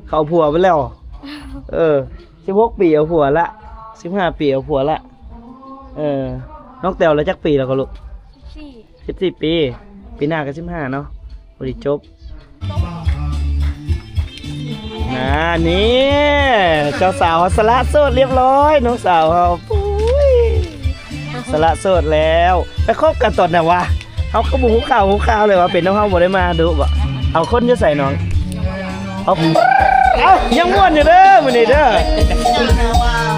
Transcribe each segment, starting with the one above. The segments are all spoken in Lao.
ເຂົາເອົາຜົວໄປແລ້ວ. ເອີ ສິບຫົກປີເອົາຜົວລະ ສິບຫ້າປີເອົາຜົວລະ. ເອີ ນ້ອງແຕວລະຈັກປີແລ້ວກໍລູກ? ສິບສີ່ ສິບສີ່ປີ ປີໜ້າກໍສິບຫ້າເນາະ ພໍດີຈົບ. ນາ ນີ້ ເຈົ້າສາວເຮົາສະຫຼະໂສດລຽບຮ້ອຍ ນ້ອງສາວເຮົາ ໂອ້ຍ ສະຫຼະໂສດແລ້ວ. ໄປຄົບກັນຕອນໃດວະ? ເຮົາກໍບໍ່ຮູ້ຂ່າວຮູ້ຂ່າວເລີຍວ່າເປັນນຳເຮົາບໍ່ໄດ້ມາດຸບໍ? ເອົາ ຄົນຢູ່ໃສນ້ອງ? ເອົາ ເອົ້າ ຍັງມ່ວນຢູ່ເດີມື້ນີ້ເດີ.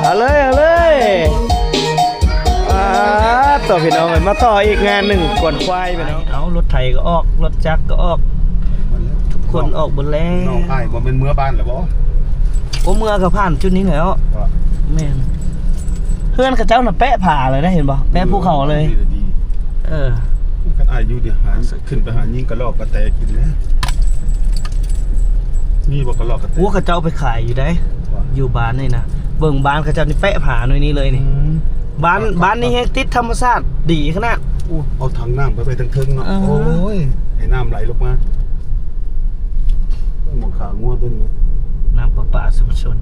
ເອົາເລີຍ ເອົາເລີຍ. ອ່າ ຕໍ່ພີ່ນ້ອງເອີຍ ມາຕໍ່ອີກງານໜຶ່ງ ກວນຄວາຍພີ່ນ້ອງ. ເອົາ ລົດໄຖກໍອອກ ລົດຈັກກໍອອກ ທຸກຄົນອອກເບິດແລ້ວ. ນ້ອງອ້າຍບໍ່ແມ່ນເມືອບ້ານແລ້ວບໍ່? ໂອ້ ເມືອກໍຜ່ານຈຸດນີ້ແລ້ວ. ແມ່ນ ເຮືອນເຂົາເຈົ້ານະແປະຜາເລີຍນະ ເຫັນບໍ່? ແປະພູເຂົາເລີຍ. ເອີ ຄັນອ້າຍຢູ່ນີ້ຫາ ຂຶ້ນໄປຫາຍິງກະລອກກະແຕກິນແດ່. ມີບໍ່ກະລອກກະແຕ? ໂອ້ ເຂົາເຈົ້າເອົາໄປຂາຍຢູ່ໃດ. ຢູ່ບ້ານນີ້ນະ ເບິ່ງບ້ານເຂົາເຈົ້ານີ້ແປະຜາໜ່ວຍນີ້ເລີຍນີ້. ບ້ານ ບ້ານນີ້ແຮງຕິດທຳມະຊາດດີຂະໜາດ. ໂອ້ ເອົາຖັງນ້ຳໄປໄວ້ເທິງໆເນາະ. ໂອ້ຍ ໃຫ້ນ້ຳໄຫຼລົງມາ. ໝອງຂາງົວຕົວນີ້ ນ້ຳປະປາຊຸມຊົນ.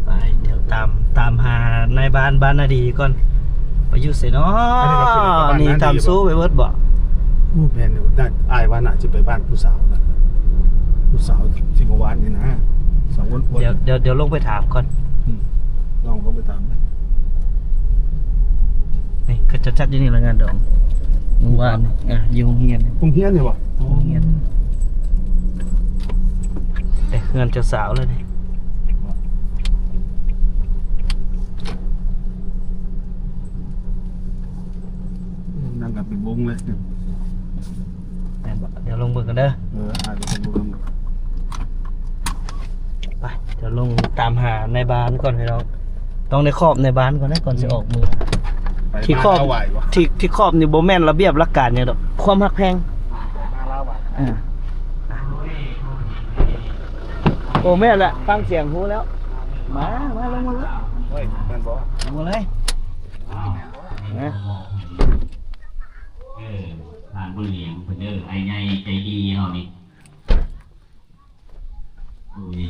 ໄປ ດຽວຕາມ ຕາມຫານາຍບ້ານ ບ້ານນາດີກ່ອນ ໄປຢູ່ໃສເນາະ? ນີ້ຕາມຊູໄປເບິດບໍ່? ໂອ້ ແມ່ນຢູ່. ອ້າຍວ່າໜ້າຈະໄປບ້ານຜູ້ສາວນະ ຜູ້ສາວທີ່ເມື່ອວານນີ້ນະ ສາວອ້ວນໆ. ດຽວ ດຽວລົງໄປຖາມກ່ອນ. ອືມ ລອງລົງໄປຖາມ. ນີ້ເຂົາຈັດຢູ່ນີ້ລະ ງານດອງເມື່ອວານ. ອ່າ ຢູ່ໂຮງຮຽນ ໂຮງຮຽນນີ້ບໍ່? ໂຮງຮຽນ. ເອີ ເຮືອນເຈົ້າສາວເລີຍນີ້. ນັ່ງກັນເປັນວົງເລີຍ. ແມ່ນບໍ່? ດຽວລົງເບິ່ງກັນເດີ. ເອີ ອາດຈະເປັນບຸນນຳ. ໄປ ດຽວລົງຕາມຫານາຍບ້ານກ່ອນພີ່ນ້ອງ. ຕ້ອງໄດ້ຂອບນາຍບ້ານກ່ອນນະ ກ່ອນຊິອອກເມືອ. ທີ່ຂອບ ທີ່ ທີ່ຂອບນີ້ບໍ່ແມ່ນລະບຽບຫຼັກການຫຍັງດອກ ຄວາມຮັກແພງ. ເອີ ໂອ້ ແມ່ນແຫຼະ ຟັງສຽງຮູ້ແລ້ວ. ມາ ມາ ລົງມາເລີຍ. ໂອ້ຍ ແມ່ນບໍ່? ລົງມາເລີຍ. ເອີ ທ່ານບຸນຫຼຽງເພິ່ນເດີ ອ້າຍໃຫຍ່ໃຈດີເຮົານີ້. ໂອ້ຍ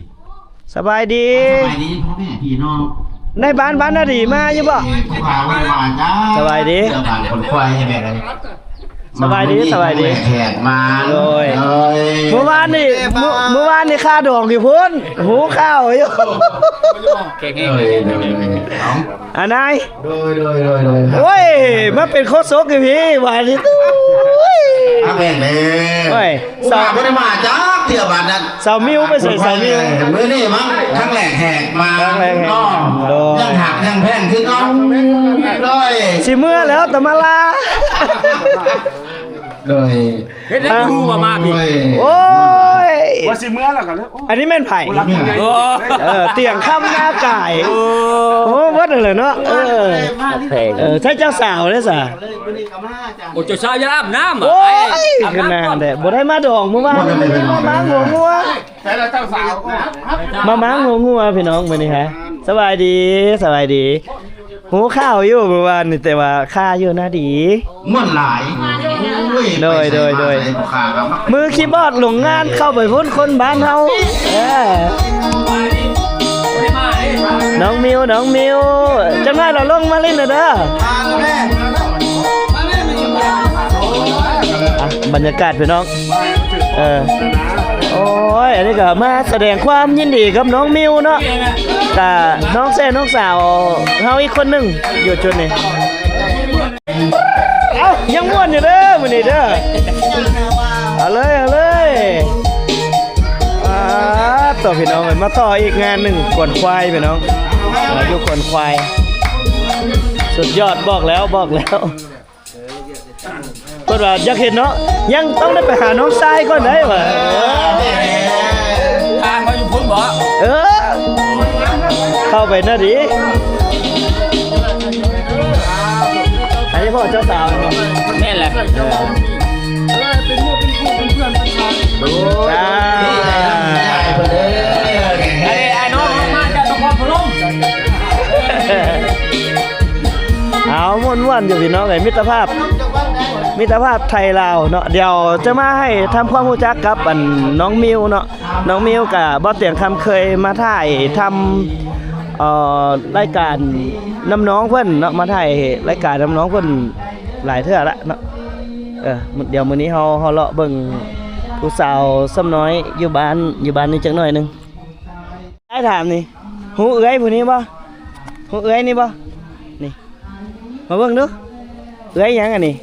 ສະບາຍດີ ສະບາຍດີພໍ່ແມ່ພີ່ນ້ອງ. ນາຍບ້ານ ບ້ານນາດີມາຢູ່ບໍ່? ເອີ ຜູ້ພາເພິ່ນມາຈ້າ. ສະບາຍດີ ເຈົ້າບ້ານຄົນຄວາຍໃຫ້ແມ່ເອີຍ. ສະບາຍດີ ສະບາຍດີ ແຂກມາ. ໂດຍ ເອີຍ ມື້ວານນີ້ ມື້ ມື້ວານນີ້ຄ່າດອງຢູ່ພຸ້ນ ຮູ້ຂ່າວຢູ່. ໂດຍ ໂດຍ ເອົ້າ ອານາຍ. ໂດຍ ໂດຍ ໂດຍ ໂດຍ. ໂອ້ຍ ມາເປັນໂຄສົກຢູ່ພີ້ ຫວານທີ່ຕຸ້ຍ. ອາ ແມ່ນແລ້ວ. ໂອ້ຍ ສາວ ບໍ່ໄດ້ມາຈັກເທື່ອບາດນັ້ນ. ສາວມິວໄປໃສ ສາວມິວ? ມື້ນີ້ມາຄັ້ງແລກແຫກມາ ຄັ້ງແລກແຫກ ເນາະ. ໂດຍ ຍັງຮັກຍັງແພງຄືເກົ່າ. ໂດຍ ຊິເມືອແລ້ວ ຕະມາລາ. ໂດຍ ເຮັດໃຫ້ຮູ້ວ່າມາພີ້. ໂອ້ຍ ວ່າຊິເມືອແລ້ວກໍເລີຍ. ໂອ້ ອັນນີ້ແມ່ນໃຜ? ຜູ້ຫຼັກຜູ້ໃຫຍ່. ໂອ້ ເອີ ຕຽງຄຳນາກາຍ. ໂອ້ ໂອ້ ເບິດຫັ້ນແຫຼະເນາະ. ເອີ ແພງ. ເອີ ໃຊ້ເຈົ້າສາວເດ້ສະ. ໂອ້ ເຈົ້າສາວຢ່າອາບນ້ຳ. ໂອ້ຍ ອາບນ້ຳກ່ອນ. ຄືນານແທ້ ບໍ່ໄດ້ມາດອງມື້ວານ ມາໝາງຫົວງົວ. ໃສ່ລະເຈົ້າສາວ ມາໝາງຫົວງົວພີ່ນ້ອງມື້ນີ້ຮະ. ສະບາຍດີ ສະບາຍດີ. ຮູ້ຂ່າວຢູ່ມື້ວານນີ້ ແຕ່ວ່າຄາຢູ່ນາດີ. ມ່ວນຫຼາຍ. ໂອ້ຍ ໂດຍ ໂດຍ ໂດຍ. ມືຄີບອດໂຮງງານເຂົ້າໄປພຸ້ນ ຄົນບ້ານເຮົາ. ເອີ ນ້ອງມິວ ນ້ອງມິວ ຈັກໜ້ອຍລາວລົງມາຫຼິ້ນເດີ. ອ່ະ ບັນຍາກາດພີ່ນ້ອງ. ເອີ ໂອ້ຍ ອັນນີ້ກໍມາສະແດງຄວາມຍິນດີກັບນ້ອງມິວເນາະ ກະນ້ອງແຊນ້ອງສາວເຮົາອີກຄົນໜຶ່ງຢູ່ຈຸດນີ້. ເອົ້າ ຍັງມ່ວນຢູ່ເດີມື້ນີ້ເດີ. ເອົາເລີຍ ເອົາເລີຍ. ອ່າ ຕໍ່ພີ່ນ້ອງເອີຍ ມາຕໍ່ອີກງານໜຶ່ງ ກວນຄວາຍພີ່ນ້ອງ. ອ່າ ຢູ່ກວນຄວາຍ ສຸດຍອດ ບອກແລ້ວ ບອກແລ້ວ. ເພິ່ນວ່າຢາກເຫັນເນາະ ຍັງຕ້ອງໄດ້ໄປຫານ້ອງຊາຍກ່ອນໄດ໋ວ່າ. ທາງເຂົາຢູ່ພຸ້ນບໍ? ເອີ ເຂົ້າໄປນະດີ. ອັນນີ້ພໍ່ເຈົ້າສາວແມ່ນບໍ່? ແມ່ນແຫຼະ. ເອີ ໂອ້ຍ ຈ້າ ອັນນີ້ອ້າຍນ້ອງມາຈາກນະຄອນພະນົມ. ເອົາ ມ່ວນໆ ຢູ່ພີ່ນ້ອງເອີຍ ມິດຕະພາບ. ມິດຕະພາບໄທລາວເນາະ. ດຽວຈະມາໃຫ້ທຳຄວາມຮູ້ຈັກກັບອັນນ້ອງມິວເນາະ. ນ້ອງມິວກະ ບ່າວຕຽງຄຳເຄີຍມາຖ່າຍທຳ ເອີ ລາຍການນຳນ້ອງເພິ່ນເນາະ ມາຖ່າຍລາຍການນຳນ້ອງເພິ່ນຫຼາຍເທື່ອລະເນາະ. ເອີ ດຽວມື້ນີ້ເຮົາ ເຮົາເລາະເບິ່ງຜູ້ສາວສ່ຳນ້ອຍຢູ່ບ້ານ ຢູ່ບ້ານນີ້ຈັກໜ້ອຍໜຶ່ງ. ອ້າຍຖາມນີ້ ຮູ້ເອື້ອຍຜູ້ນີ້ບໍ່? ຮູ້ເອື້ອຍນີ້ບໍ່? ນີ້ ມາເບິ່ງດູ ເອື້ອຍຫຍັງອັນນີ້?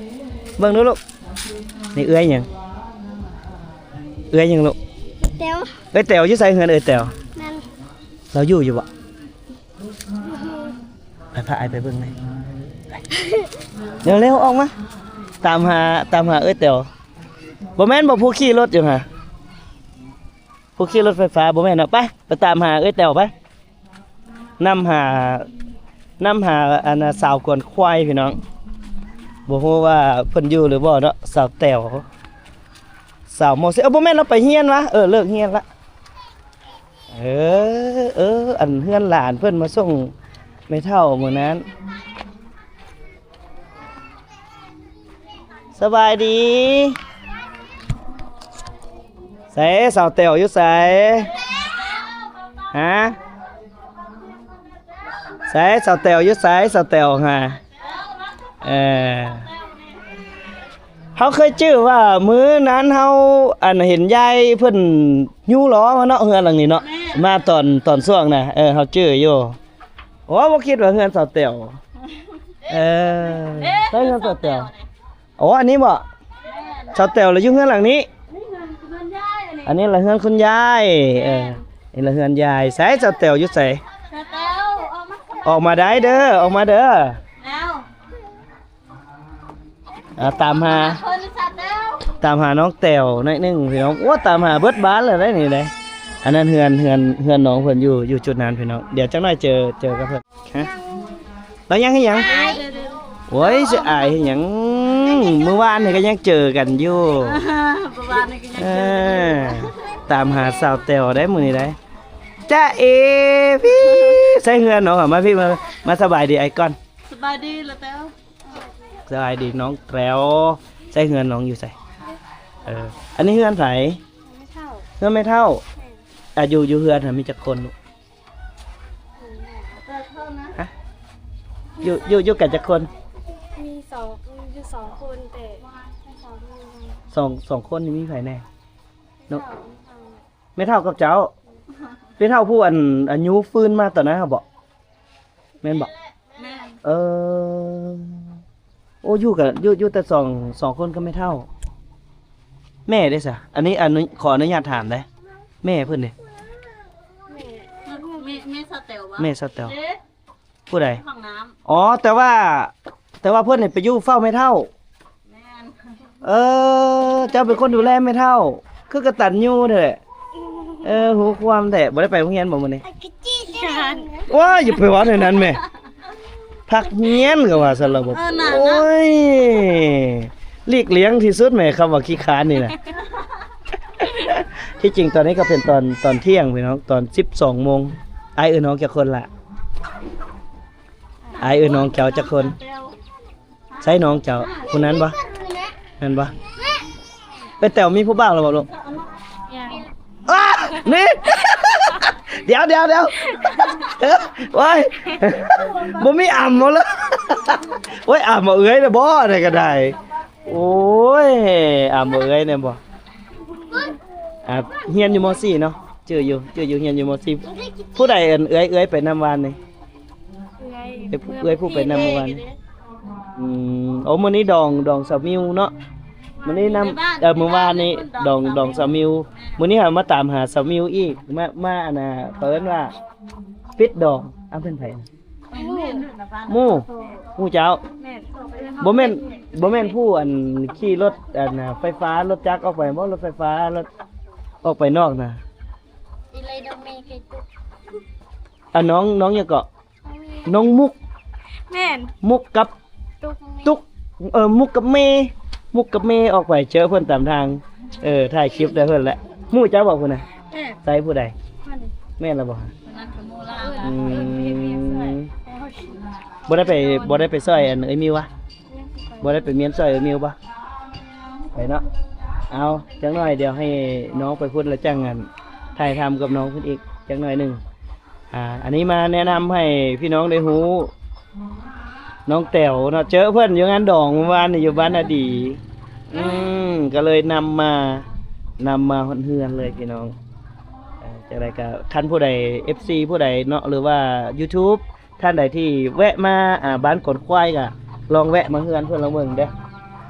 ເບິ່ງດູລູກ ນີ້ເອື້ອຍຫຍັງ? ເອື້ອຍຫຍັງລູກ? ແຕວ ເອື້ອຍແຕວ. ຢູ່ໃສເຮືອນເອື້ອຍແຕວ? ນັ້ນ ລາວຢູ່ຢູ່ບໍ່? ໄປ ພາອ້າຍໄປເບິ່ງແດ່. ໄປ ເລັວໆ ອອກມາ ຕາມຫາ ຕາມຫາເອື້ອຍແຕວ. ບໍ່ແມ່ນບໍ່ ຜູ້ຂີ່ລົດຢູ່ຫາ ຜູ້ຂີ່ລົດໄຟຟ້າບໍ່ແມ່ນເນາະ. ໄປ ໄປຕາມຫາເອື້ອຍແຕວໄປ. ນຳຫາ ນຳຫາອັນນ່າ ສາວກວນຄວາຍພີ່ນ້ອງ. ບໍ່ຮູ້ວ່າເພິ່ນຢູ່ຫຼືບໍ່ເນາະ ສາວແຕວ ສາວມໍສີ່. ເອີ ບໍ່ແມ່ນ ລາວໄປຮຽນວະ. ເອີ ເລີກຮຽນລະ. ເອີ ເອີ ອັນເຮືອນຫຼານເພິ່ນມາສົ່ງແມ່ເຖົ້າມື້ນັ້ນ. ສະບາຍດີ. ໃສ ສາວແຕວຢູ່ໃສ? ຮະ? ໃສ ສາວແຕວຢູ່ໃສ? ສາວແຕວຫາ ເອີ ເຮົາເຄີຍຈື່ວ່າມື້ນັ້ນເຮົາ ອັນ ເຫັນຍາຍເພິ່ນຍູ້ລໍ້ມາເນາະ ເຮືອນຫຼັງນີ້ເນາະ. ແມ່ນ ມາຕອນ ຕອນຊ່ວງນະ. ເອີ ເຮົາຈື່ຢູ່. ໂອ້ ບໍ່ຄິດວ່າເຮືອນສາວແຕວ. ເອີ ເອີ ໃຊ່ເຮືອນສາວແຕວ. ໂອ້ ອັນນີ້ບໍ? ແມ່ນ ສາວແຕວລະຢູ່ເຮືອນຫຼັງນີ້. ອັນນີ້ເຮືອນ ເຮືອນຍາຍ ອັນນີ້ ອັນນີ້ລະເຮືອນຄຸນຍາຍ. ແມ່ນ ເອີ ນີ້ລະເຮືອນຍາຍ. ໃສ ສາວແຕວຢູ່ໃສ? ສາວແຕວ ອອກມາ ອອກມາໄດ້ເດີ ອອກມາເດີ. ແລ້ວ ອ່າ ຕາມຫາ ເພິ່ນ ສາວແຕວ ຕາມຫານ້ອງແຕວໜ້ອຍໜຶ່ງພີ່ນ້ອງ. ໂອ້ ຕາມຫາເບິດບ້ານແລ້ວໄດ໋ນີ້ໄດ໋. ອັນນັ້ນເຮືອນ ເຮືອນ ເຮືອນນ້ອງເພິ່ນຢູ່ ຢູ່ຈຸດນັ້ນພີ່ນ້ອງ. ດຽວຈັກໜ້ອຍເຈີ ເຈີກັບເພິ່ນ. ຮະ? ລາວຍັງເຮັດຫຍັງ? ໂອ້ຍ ຊິອາຍເຮັດຫຍັງ? ມື້ວານນີ້ກໍຍັງເຈີກັນຢູ່. ມື້ວານນີ້ກໍຍັງເຈີກັນຢູ່. ເອີ ຕາມຫາສາວແຕວໄດ໋ມື້ນີ້ໄດ໋. ຈ໊ະເອ ພີ້ ໃສເຮືອນນ້ອງ? ມາພີ້ ມາ ມາສະບາຍດີອ້າຍກ່ອນ. ສະບາຍດີລະແຕວ. ສະບາຍດີນ້ອງແຕວ. ໃສເຮືອນນ້ອງຢູ່ໃສ? ເອີ ອັນນີ້ເຮືອນໃຜ? ແມ່ເຖົ້າ ເຮືອນແມ່ເຖົ້າ. ແມ່ນ. ອາ ຢູ່ ຢູ່ເຮືອນຫັ້ນມີຈັກຄົນລູກ? ຮະ? ຢູ່ ຢູ່ ຢູ່ກັນຈັກຄົນ? ມີສອງ ຢູ່ສອງຄົນ ແຕ່ ສອງ ສອງຄົນນີ້ມີໃຜແດ່? ເນາະ ແມ່ເຖົ້າກັບເຈົ້າ. ແມ່ເຖົ້າຜູ້ອັນ ອັນຍູ້ຟືນມາຕອນນັ້ນຫັ້ນບໍ? ແມ່ນບໍ່? ແມ່ນ. ເອີ ໂອ້ ຢູ່ກັນ ຢູ່ ຢູ່ແຕ່ສອງ ສອງຄົນກັບແມ່ເຖົ້າ. ແມ່ເດ້ຊະ? ອັນນີ້ ອັນ ຂໍອະນຸຍາດຖາມໄດ້ ແມ່ເພິ່ນເດ້? ແມ່ ແມ່ ແມ່ສາວແຕວຫວາ? ແມ່ສາວແຕວ. ເດ້ ຜູ້ໃດ? ຫ້ອງນ້ຳ. ອໍ ແຕ່ວ່າ ແຕ່ວ່າເພິ່ນນີ້ໄປຢູ່ເຝົ້າແມ່ເຖົ້າ. ແມ່ນ. ເອີ ເຈົ້າເປັນຄົນດູແລແມ່ເຖົ້າ ຄືກະຕັນຍູແທ້. ເອີ ຮູ້ຄວາມແທ້. ບໍ່ໄດ້ໄປໂຮງຮຽນບໍ່ມື້ນີ້? ໂອ້ຍ ຢ່າໄປເວົ້າແນວນັ້ນແມ້. ພັກຮຽນກໍວ່າຊັ້ນລະບໍ? ເອີ ນັ້ນນະ. ໂອ້ຍ ຫຼີກລ່ຽງທີ່ສຸດແມ້ ຄຳວ່າຂີ້ຄ້ານນີ້ນະ. ທີ່ຈິງຕອນນີ້ກໍເປັນຕອນ ຕອນທ່ຽງພີ່ນ້ອງ ຕອນສິບສອງໂມງ. ອ້າຍເອີ້ນນ້ອງຈັກຄົນລະ? ອ້າຍເອີ້ນນ້ອງເຈົ້າຈັກຄົນ? ໃຊ່ນ້ອງເຈົ້າຜູ້ນັ້ນບໍ່? ແມ່ນບໍ່? ເອີ ແຕວມີຜູ້ບ່າວແລ້ວບໍ່ລູກ? ຍັງ. ອ້າ ນີ້ ດຽວ ດຽວ ດຽວ ໂອ້ຍ ບໍ່ມີອຳບໍ່ລະ? ໂອ້ຍ ອຳເອົາເອື້ອຍນະບໍ່? ອັນໃດກໍໄດ້. ໂອ້ຍ ອຳເອົາເອື້ອຍແດ່ບໍ່? ອ່າ ຮຽນຢູ່ ມໍສີ່ ເນາະ. ຈື່ຢູ່ ຈື່ຢູ່ ຮຽນຢູ່ ມໍສີ່. ຜູ້ໃດ ເອີ້ນເອື້ອຍ ເອື້ອຍໄປນຳວານນີ້? ເອື້ອຍ ເອື້ອຍຜູ້ໄປນຳເມື່ອວານນີ້. ອືມ ໂອ້ ມື້ນີ້ດອງ ດອງສາວມິວເນາະ. ມື້ນີ້ນຳ ເອີ ມື້ວານນີ້ດອງ ດອງສາວມິວ. ມື້ນີ້ຫາມາຕາມຫາສາວມິວອີກ ມາ ມາ ອັນນ່າ ເຂົາເອີ້ນວ່າປິດດອງ. ອ້າວ ເປັນໃຜ? ໝູ່ ໝູ່ເຈົ້າ. ບໍ່ແມ່ນ ບໍ່ແມ່ນຜູ້ອັນຂີ່ລົດອັນນ່າ ໄຟຟ້າ ລົດຈັກອອກໄປບໍ່? ລົດໄຟຟ້າ ລົດອອກໄປນອກນະ. ອີໄລ ນ້ອງເມ ໄກ່ຕຸກ. ອ່າ ນ້ອງ ນ້ອງຫຍັງເກາະ? ນ້ອງເມ ນ້ອງມຸກ. ແມ່ນ. ມຸກກັບຕຸກ. ຕຸກ. ເອີ ມຸກກັບເມ ມຸກກັບເມອອກໄປເຈີເພິ່ນຕາມທາງ. ເອີ ຖ່າຍຄລິບໄດ້ເພິ່ນແຫຼະ. ໝູ່ເຈົ້າບໍ່ຜູ້ນະ? ເອີ ໃສຜູ້ໃດ? ແມ່ນລະບໍ່? ອືມ ບໍ່ໄດ້ໄປ ບໍ່ໄດ້ໄປຊ່ອຍອັນເອື້ອຍມິວຫວາ? ບໍ່ໄດ້ໄປມ້ຽນຊ່ອຍເອື້ອຍມິວບໍ່? ໄປເນາະ. ເອົາ ຈັກໜ້ອຍດຽວໃຫ້ນ້ອງໄປພຸ້ນ ແລ້ວຈັ່ງ ອັນ ຖ່າຍທຳກັບນ້ອງເພິ່ນອີກຈັກໜ້ອຍໜຶ່ງ. ອ່າ ອັນນີ້ມາແນະນຳໃຫ້ພີ່ນ້ອງໄດ້ຮູ້ ນ້ອງແຕວເນາະ ເຈີເພິ່ນຢູ່ງານດອງມື້ວານນີ້ ຢູ່ບ້ານນາດີ. ອືມ ກໍເລີຍນຳມາ ນຳມາຮອດເຮືອນເລີຍພີ່ນ້ອງ. ເອີ ຈັ່ງໃດກໍ ຄັນຜູ້ໃດ ເອັຟຊີ ຜູ້ໃດເນາະ ຫຼືວ່າ YouTube ທ່ານໃດທີ່ແວະມາ ອ່າ ບ້ານກອນຄວາຍ ກໍລອງແວະມາເຮືອນເພິ່ນລອງເບິ່ງເດີ້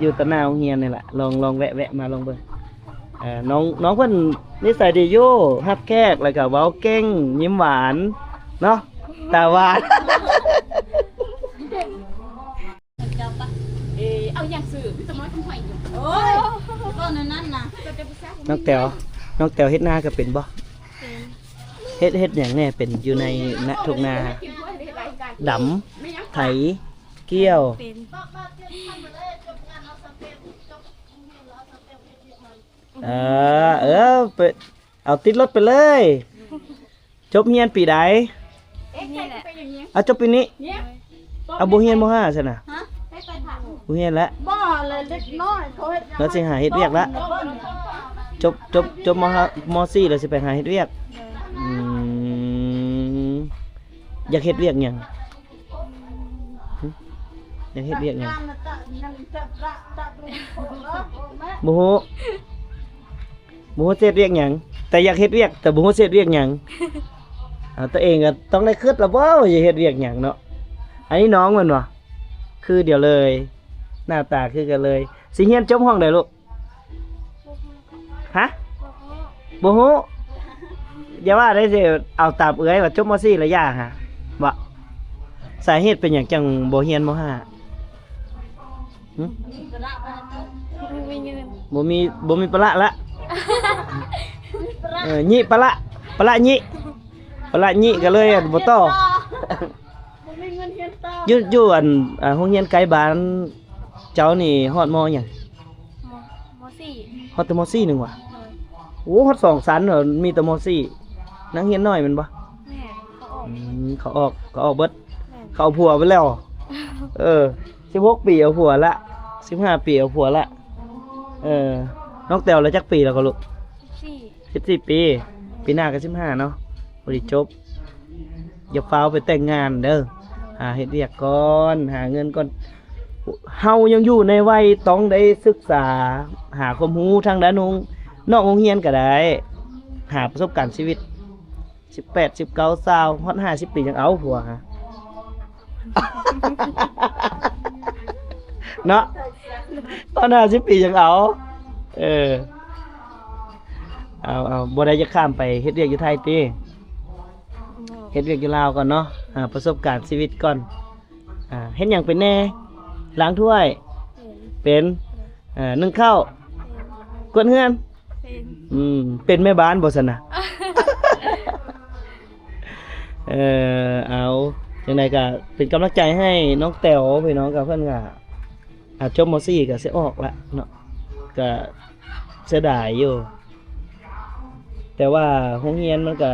ຢູ່ຕາໜ້າໂຮງຮຽນນີ້ແຫຼະ. ລອງ ລອງແວະ ແວະມາລອງເບິ່ງ. ເອີ ນ້ອງ ນ້ອງເພິ່ນນິໄສດີຢູ່ ຮັບແຂກ ແລ້ວກໍເວົ້າເກັ່ງ ຍິ້ມຫວານເນາະ ຕາຫວານ. ເຈົ້າປະ ເອີ ເອົາຫຍັງຊື້ ມີແຕ່ໝໍ້ກັບຫອຍຢູ່. ໂອ້ຍ ກໍນັ້ນນະ ນ້ອງແຕວ ນ້ອງແຕວເຮັດນາກໍເປັນບໍ່? ເປັນ. ເຮັດ ເຮັດຫຍັງແດ່ ເປັນຢູ່ໃນນະ ທົ່ງນາ? ດຳ ໄຖ ກ່ຽວ. ເປັນ. ເອີ ເອີ ໄປ ເອົາຕິດລົດໄປເລີຍ. ຈົບຮຽນປີໃດ? ນີ້ແຫຼະ. ເອົາ ຈົບປີນີ້? ເອົາ ບໍ່ຮຽນ ມໍຫ້າ ຊັ້ນນະ? ຮະ? ບໍ່ຮຽນແລ້ວ? ບໍ່ແລ້ວ ເດັກນ້ອຍເຂົາເຮັດ ແລ້ວຊິຫາເຮັດວຽກລະ? ຈົບ ຈົບ ຈົບ ມໍຫ້າ ມໍສີ່ ແລ້ວຊິໄປຫາເຮັດວຽກ? ອືມ ຢາກເຮັດວຽກຫຍັງ? ຫຶ? ຢາກເຮັດວຽກຫຍັງ? ບໍ່ຮູ້. ບໍ່ຮູ້ຊິເຮັດວຽກຫຍັງ ແຕ່ຢາກເຮັດວຽກ ແຕ່ບໍ່ຮູ້ຊິເຮັດວຽກຫຍັງ. ເອົາ ຕົວເອງກໍຕ້ອງໄດ້ຄິດລະບໍ່ວ່າຈະເຮັດວຽກຫຍັງເນາະ. ອັນນີ້ນ້ອງແມ່ນບໍ່? ຄືດຽວເລີຍ ໜ້າຕາຄືກັນເລີຍ. ຊິຮຽນຈົບຫ້ອງໃດລູກ? ຮະ? ບໍ່ຮູ້. ຢ່າວ່າໄດ້ຊິເອົາຕາມເອື້ອຍວ່າຈົບ ມໍສີ່ ແລ້ວຢ່າຫາ ບໍ່? ສາເຫດເປັນຫຍັງຈັ່ງບໍ່ຮຽນ ມໍຫ້າ? ຫຶ? ບໍ່ມີເງິນ ບໍ່ມີ ບໍ່ມີປະລະລະ. ເອີ ຍິປະລະ ປະລະຍິ ປະລະຍິກໍເລີຍບໍ່ຕໍ່. ບໍ່ມີເງິນຮຽນຕໍ່. ຢູ່ ຢູ່ອັນ ອ່າ ໂຮງຮຽນໃກ້ບ້ານເຈົ້ານີ້ຮອດ ມໍ ຫຍັງ? ມໍ ມໍສີ່. ຮອດແຕ່ ມໍສີ່ ໜຶ່ງຫວາ? ໂດຍ. ໂອ້ ຮອດສອງຊັ້ນເນາະ ມີແຕ່ ມໍສີ່. ນັກຮຽນນ້ອຍແມ່ນບໍ່? ແມ່ນ. ເຂົາອອກ ອືມ ເຂົາອອກ ເຂົາອອກເບິດ. ແມ່ນ. ເຂົາເອົາຜົວໄປແລ້ວ. ເອີ ສິບຫົກປີເອົາຜົວລະ ສິບຫ້າປີເອົາຜົວລະ. ເອີ ນ້ອງແຕວລະຈັກປີແລ້ວກໍລູກ? ສິບສີ່. ສິບສີ່ປີ. ປີໜ້າກໍສິບຫ້າເນາະ ພໍດີຈົບ. ຢ່າຟ້າວໄປແຕ່ງງານເດີ້ ຫາເຮັດວຽກກ່ອນ ຫາເງິນກ່ອນ. ເຮົາຍັງຢູ່ໃນໄວຕ້ອງໄດ້ສຶກສາ ຫາຄວາມຮູ້ທາງດ້ານໂຮງ ນອກໂຮງຮຽນກໍໄດ້ ຫາປະສົບການຊີວິດ. ສິບແປດ ສິບເກົ້າ ຊາວ ຮອດຫ້າສິບປີຈັ່ງເອົາຜົວຫາ ເນາະ ຮອດຫ້າສິບປີຈັ່ງເອົາ. ເອີ ເອົາ ເອົາ ບໍ່ໄດ້ຈະຂ້າມໄປເຮັດວຽກຢູ່ໄທຕິ? ບໍ່. ເຮັດວຽກຢູ່ລາວກ່ອນເນາະ ຫາປະສົບການຊີວິດກ່ອນ. ອ່າ ເຮັດຫຍັງເປັນແດ່? ລ້າງຖ້ວຍ? ເປັນ. ເປັນ. ເອີ ໜຶ້ງເຂົ້າ? ເປັນ. ກວາດເຮືອນ? ເປັນ. ອືມ ເປັນແມ່ບ້ານບໍ່ຊັ້ນນະ? ເອີ ເອົາ ຈັ່ງໃດກໍເປັນກຳລັງໃຈໃຫ້ນ້ອງແຕວ ພີ່ນ້ອງ ກໍເພິ່ນກໍ ອ່າ ຈົບ ມໍສີ່ ກໍຊິອອກລະເນາະ ກໍເສຍດາຍຢູ່. ແຕ່ວ່າໂຮງຮຽນມັນກໍ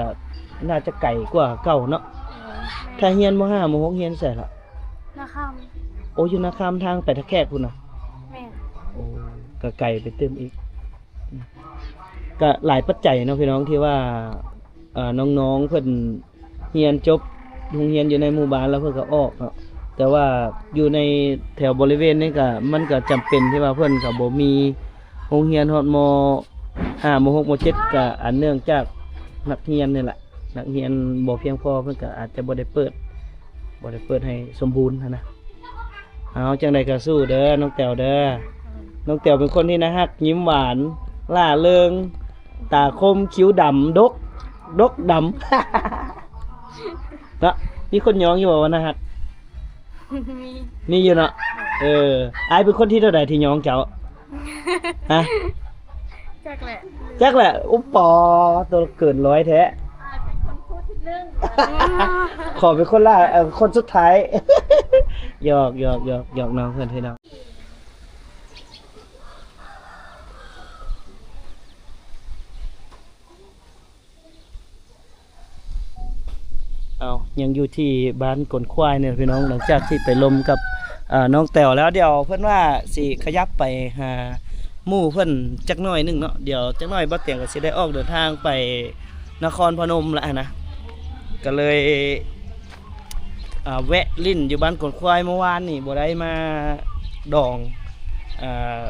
ໜ້າຈະໄກກວ່າເກົ່າເນາະ. ເອີ ແມ່ນ. ຖ້າຮຽນ ມໍຫ້າ ມໍຫົກ ຮຽນໃສລະ? ນາຄຳ. ໂອ້ ຢູ່ນາຄຳ ທາງໄປທ່າແຂກພຸ້ນນະ? ແມ່ນ. ໂອ້ ກໍໄກໄປຕື່ມອີກ. ອືມ ກໍຫຼາຍປັດໄຈເນາະ ພີ່ນ້ອງ ທີ່ວ່າ ເອີ ນ້ອງໆເພິ່ນ ຮຽນຈົບໂຮງຮຽນຢູ່ໃນໝູ່ບ້ານແລ້ວເພິ່ນກໍອອກເນາະ. ແຕ່ວ່າຢູ່ໃນແຖວບໍລິເວນນີ້ກໍ ມັນກໍຈຳເປັນທີ່ວ່າເພິ່ນກໍບໍ່ມີໂຮງຮຽນຮອດ ມໍຫ້າ ມໍຫົກ ມໍເຈັດ ກໍອັນເນື່ອງຈາກນັກຮຽນນີ້ແຫຼະ ນັກຮຽນບໍ່ພຽງພໍ ເພິ່ນກໍອາດຈະບໍ່ໄດ້ເປີດ ບໍ່ໄດ້ເປີດໃຫ້ສົມບູນຫັ້ນນະ. ເອົາ ຈັ່ງໃດກໍສູ້ເດີນ້ອງແຕວເດີ. ນ້ອງແຕວເປັນຄົນທີ່ໜ້າຮັກ ຍິ້ມຫວານ ລ່າເລີງ ຕາຄົມ ຄິ້ວດຳ ດົກ ດົກດຳ ເນາະ. ມີຄົນຍ້ອງຢູ່ບໍ່ວ່າໜ້າຮັກ? ມີ ມີຢູ່ເນາະ. ເອີ ອ້າຍເປັນຄົນທີເທົ່າໃດທີ່ຍ້ອງເຈົ້າ? ຮະ? ຈັກແຫຼະ ຈັກແຫຼະ. ອຸປາ ໂຕເກີນຮ້ອຍແທ້. ອ້າຍເປັນຄົນຜູ້ທີໜຶ່ງ ຂໍເປັນຄົນລະ ເອີ ຄົນສຸດທ້າຍ. ຫຍອກ ຫຍອກ ຫຍອກ ຫຍອກນ້ອງເພິ່ນ ພີ່ນ້ອງ. ເອົາ ຍັງຢູ່ທີ່ບ້ານກົນຄວາຍນີ້ພີ່ນ້ອງ. ຫຼັງຈາກທີ່ໄປລົມກັບ ເອີ ນ້ອງແຕວແລ້ວ ດຽວເພິ່ນວ່າຊິຂະຫຍັບໄປຫາ ໝູ່ເພິ່ນຈັກໜ້ອຍໜຶ່ງເນາະ. ດຽວຈັກໜ້ອຍບ່າວຕຽງກໍຊິໄດ້ອອກເດີນທາງໄປນະຄອນພະນົມລະຫັ້ນນະ ກໍເລີຍ ອ່າ ແວະຫຼິ້ນຢູ່ບ້ານກວນຄວາຍ. ເມື່ອວານນີ້ບໍ່ໄດ້ມາດອງ ອ່າ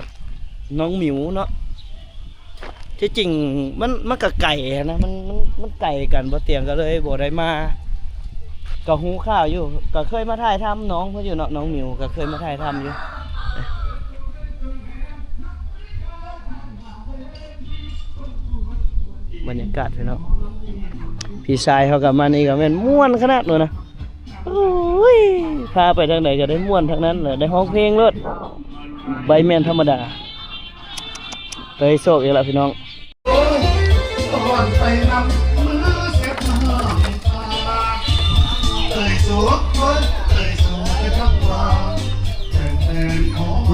ນ້ອງມິວເນາະ. ທີ່ຈິງມັນ ມັນກໍໄກຫັ້ນນະ ມັນ ມັນ ມັນໄກກັນ ບ່າວຕຽງກໍເລີຍບໍ່ໄດ້ມາ. ກໍຮູ້ຂ່າວຢູ່ ກໍເຄີຍມາຖ່າຍທຳນ້ອງເພິ່ນຢູ່ເນາະ ນ້ອງມິວກໍເຄີຍມາຖ່າຍທຳຢູ່. ບັນຍາກາດພີ່ນ້ອງ ພີ່ຊາຍເຮົາກໍມານີ້ກໍແມ່ນມ່ວນຂະໜາດໂນ້ນນະ. ໂອ້ຍ ພາໄປທາງໃດກໍໄດ້ມ່ວນທັງນັ້ນແຫຼະ ໄດ້ຮ້ອງເພງໂລດ ບໍ່ແມ່ນທຳມະດາ. ໄດ້ໂຊກອີກແລ້ວພີ່ນ້ອງ.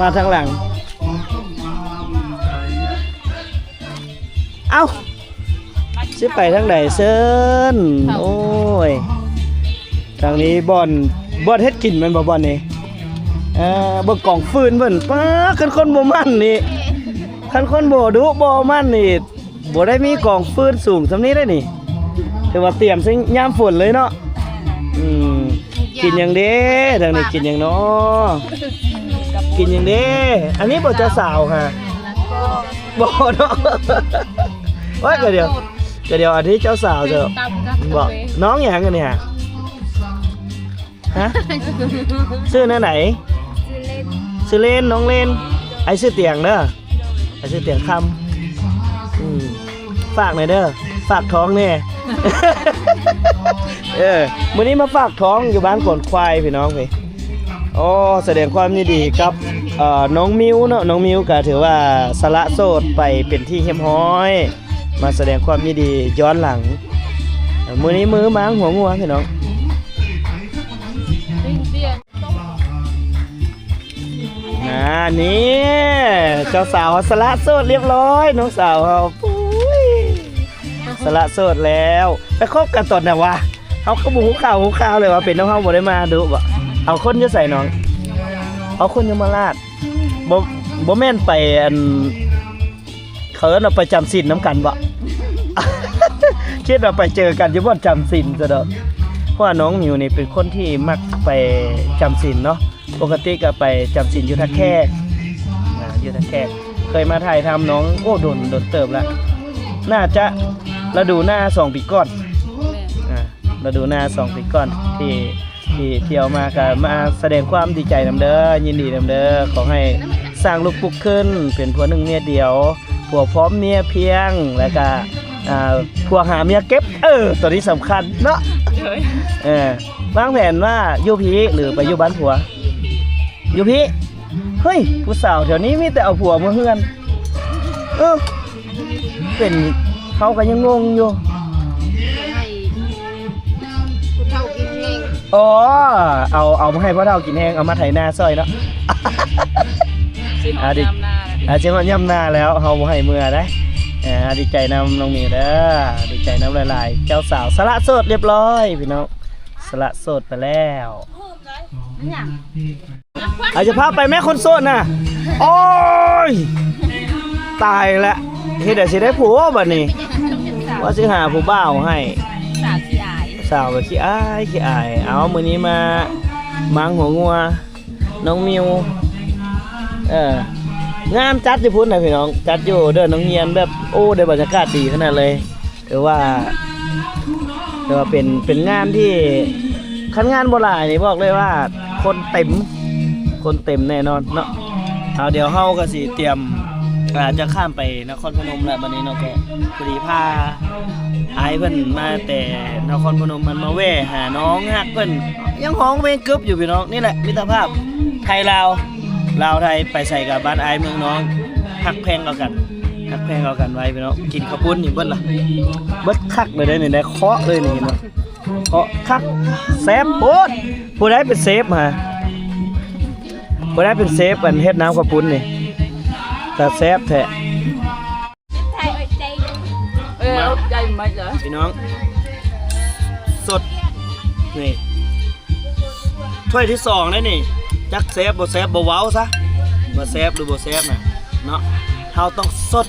ມາທາງຫຼັງ. ເອົ້າ ຊິໄປທາງໃດເຊີນ? ໂອ້ຍ ທາງນີ້ບ່ອນ ບ່ອນເຮັດກິນແມ່ນບໍ່ ບ່ອນນີ້? ເອີ ເບິ່ງກອງຟືນເພິ່ນ ປ້າ ຄັນຄົນບໍ່ໝັ່ນນີ້ ຄັນຄົນບໍ່ດຸບໍ່ໝັ່ນນີ້ ບໍ່ໄດ້ມີກອງຟືນສູງສ່ຳນີ້ເດ້ນີ້. ຖືວ່າຕຽມໃສ່ຍາມຝົນເລີຍເນາະ. ອືມ ກິນຫຍັງເດ້? ທາງນີ້ກິນຫຍັງເນາະ? ກິນຫຍັງເດ້? ອັນນີ້ບໍ່ເຈົ້າສາວຫາ? ບໍ່ເນາະ. ໂອ້ຍ ກະດຽວ ກະດຽວ ອັນນີ້ເຈົ້າສາວເຈົ້າ. ບໍ່ ນ້ອງຫຍັງອັນນີ້ຫາ? ຮະ? ຊື່ແນວໃດ? ຊື່ເລນ ຊື່ເລນ ນ້ອງເລນ. ອ້າຍຊື່ຕຽງເດີ ອ້າຍຊື່ຕຽງຄຳ. ອືມ ຝາກແດ່ເດີ ຝາກທ້ອງແດ່. ເອີ ມື້ນີ້ມາຝາກທ້ອງຢູ່ບ້ານກວນຄວາຍພີ່ນ້ອງເອີຍ. ໂອ້ ສະແດງຄວາມຍິນດີກັບ ເອີ ນ້ອງມິວເນາະ. ນ້ອງມິວກໍຖືວ່າສະຫຼະໂສດໄປເປັນທີ່ຮຽບຮ້ອຍ ມາສະແດງຄວາມຍິນດີຍ້ອນຫຼັງ. ມື້ນີ້ມື້ມ້າງຫົວງົວພີ່ນ້ອງ. ອ່າ ນີ້ ເຈົ້າສາວເຮົາສະຫຼະໂສດລຽບຮ້ອຍ ນ້ອງສາວເຮົາ. ປຸ້ຍ ສະຫຼະໂສດແລ້ວ ໄປຄົບກັນຕອນໃດວະ? ເຮົາກໍບໍ່ຮູ້ຂ່າວຮູ້ຂ່າວເລີຍວ່າເປັນນ້ອງເຮົາບໍ່ໄດ້ມາດຸບໍ? ເອົາຄົນຢູ່ໃສນ້ອງ? ເອົາຄົນຢູ່ມະລາດ. ບໍ່ ບໍ່ແມ່ນໄປ ອັນ ເຂົາເອີ້ນວ່າໄປຈຳສິນນຳກັນບໍ? ຄິດວ່າໄປເຈີກັນຢູ່ບ່ອນຈຳສິນຊະດອກ. ເພາະວ່ານ້ອງມິວນີ້ເປັນຄົນທີ່ມັກໄປຈຳສິນເນາະ. ປົກກະຕິກໍໄປຈຳສິນຢູ່ທ່າແຂກ ອ່າ ຢູ່ທ່າແຂກ. ເຄີຍມາຖ່າຍທຳນ້ອງ ໂອ້ ດົນ ດົນເຕີບລະ ໜ້າຈະລະດູໜ້າສອງປີກ່ອນ. ແມ່ນ ອ່າ ລະດູໜ້າສອງປີກ່ອນ ທີ່ ທີ່ ທີ່ເອົາມາ ກໍມາສະແດງຄວາມດີໃຈນຳເດີ ຍິນດີນຳເດີ. ຂໍໃຫ້ສ້າງລູກປຸກຂຶ້ນເປັນຜົວໜຶ່ງເມຍດຽວ ຜົວພ້ອມເມຍພຽງ ແລ້ວກະ ອ່າ ຜົວຫາເມຍເກັບ. ເອີ ໂຕນີ້ສຳຄັນເນາະ. ໂດຍ ເອີ ວາງແຜນວ່າຢູ່ພີ້ ຫຼື ໄປຢູ່ບ້ານຜົວ? ຢູ່ພີ້. ເຮີ້ຍ ຜູ້ສາວແຖວນີ້ມີແຕ່ເອົາຜົວເມືອເຮືອນ. ເອີ ເປັນ ເຮົາກໍຍັງງົງຢູ່. ໃຫ້ຜູ້ເຖົ້າກິນແຮງ. ອໍ ເອົາ ເອົາມາໃຫ້ຜູ້ເຖົ້າກິນແຮງ ເອົາມາໄຖນາຊ່ອຍເນາະ. ຊິຮອດຍາມນາແລ້ວ ອາ ຊິຮອດຍາມນາແລ້ວ ເຮົາບໍ່ໃຫ້ເມືອໄດ໋. ອ່າ ດີໃຈນຳນ້ອງມິວເດີ ດີໃຈນຳຫຼາຍໆ. ເຈົ້າສາວສະຫຼະໂສດລຽບຮ້ອຍພີ່ນ້ອງ ສະຫຼະໂສດໄປແລ້ວ. ອາດຈະພາໄປແມ່ຄົນໂສດນະ. ໂອ້ຍ ຕາຍລະ ເຮັດໃດຊິໄດ້ຜົວບັດນີ້ ວ່າຊິຫາຜູ້ບ່າວໃຫ້. ສາວຂີ້ອາຍ ສາວກໍຂີ້ອາຍ ຂີ້ອາຍ. ເອົາ ມື້ນີ້ມາມ້າງຫົວງົວ ນ້ອງມິວ. ເອີ ງາມຈັດຢູ່ພຸ້ນນະພີ່ນ້ອງ ຈັດຢູ່ເດີ່ນໂຮງຮຽນ ແບບ ໂອ້ ໄດ້ບັນຍາກາດດີຂະໜາດເລີຍ. ຖືວ່າ ຖືວ່າເປັນ ເປັນງານທີ່ ຄັນງານບໍ່ຫຼາຍນີ້ບອກເລີຍວ່າຄົນເຕັມ ຄົນເຕັມແນ່ນອນເນາະ. ເອົາ ດຽວເຮົາກໍຊິຕຽມ ອ່າ ຈະຂ້າມໄປນະຄອນພະນົມແລ້ວບັດນີ້ເນາະ. ກໍພໍດີພາອ້າຍເພິ່ນມາແຕ່ນະຄອນພະນົມ ມັນມາແວ່ຫານ້ອງຮັກເພິ່ນ ຍັງຮ້ອງເພງກຶບຢູ່ພີ່ນ້ອງ. ນີ້ແຫຼະມິດຕະພາບໄທລາວ ລາວໄທ ໄປໃສກໍບ້ານອ້າຍເມືອງນ້ອງ ຮັກແພງເອົາກັນ ຮັກແພງເອົາກັນໄວ້ພີ່ນ້ອງ. ກິນເຂົ້າປຸ້ນນີ້ເບິດລະ ເບິດຄັກເລີຍເດ້ນີ້ ໄດ້ເຄາະເລີຍນີ້ ເຫັນບໍ່? ເຄາະຄັກ ແຊບໂພດ. ຜູ້ໃດເປັນເຊຟຫາ? ຜູ້ໃດເປັນເຊຟ ອັນເຮັດນ້ຳເຂົ້າປຸ້ນນີ້? ຕາແຊບແທ້. ເອີ ເອົາໃຈມາເດີ ພີ່ນ້ອງ ສົດ ນີ້ ຖ້ວຍທີສອງແລ້ວນີ້. ຈັກແຊບບໍ່ແຊບ ບໍ່ເວົ້າຊະ ວ່າແຊບຫຼືບໍ່ແຊບນະເນາະ. ເຮົາຕ້ອງສົດ.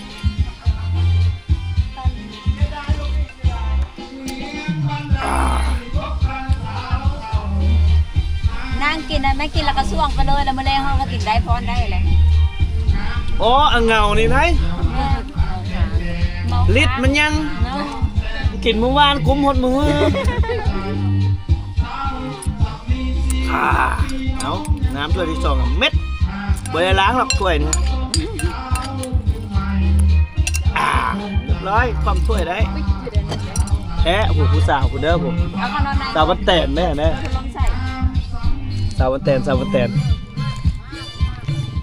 ນາງກິນນະ ແມ່ກິນແລ້ວກໍຊ່ວງໄປເລີຍ ແລ້ວມື້ແລງເຮົາກໍກິນໄດ້ ພໍໄດ້ແຫຼະ. ໂອ້ ອັນເຫງົານີ້ໄດ໋ ເອີ ລິດມັນຍັງ ເນາະ ກິນມື້ວານກຸ້ມຮອດມື້. ອ່າ ເອົາ ນ້ຳຖ້ວຍທີສອງ ເມັດ ບໍ່ໄດ້ລ້າງດອກຖ້ວຍນີ້. ອ່າ ຮຽບຮ້ອຍ ຄວ່ຳຖ້ວຍໄດ້ ແທ້. ໂອ້ ຜູ້ສາວພຸ້ນເດີ ຜູ້ ສາວບ້ານແຕນເດີ ເດີ ສາວບ້ານແຕນ ສາວບ້ານແຕນ.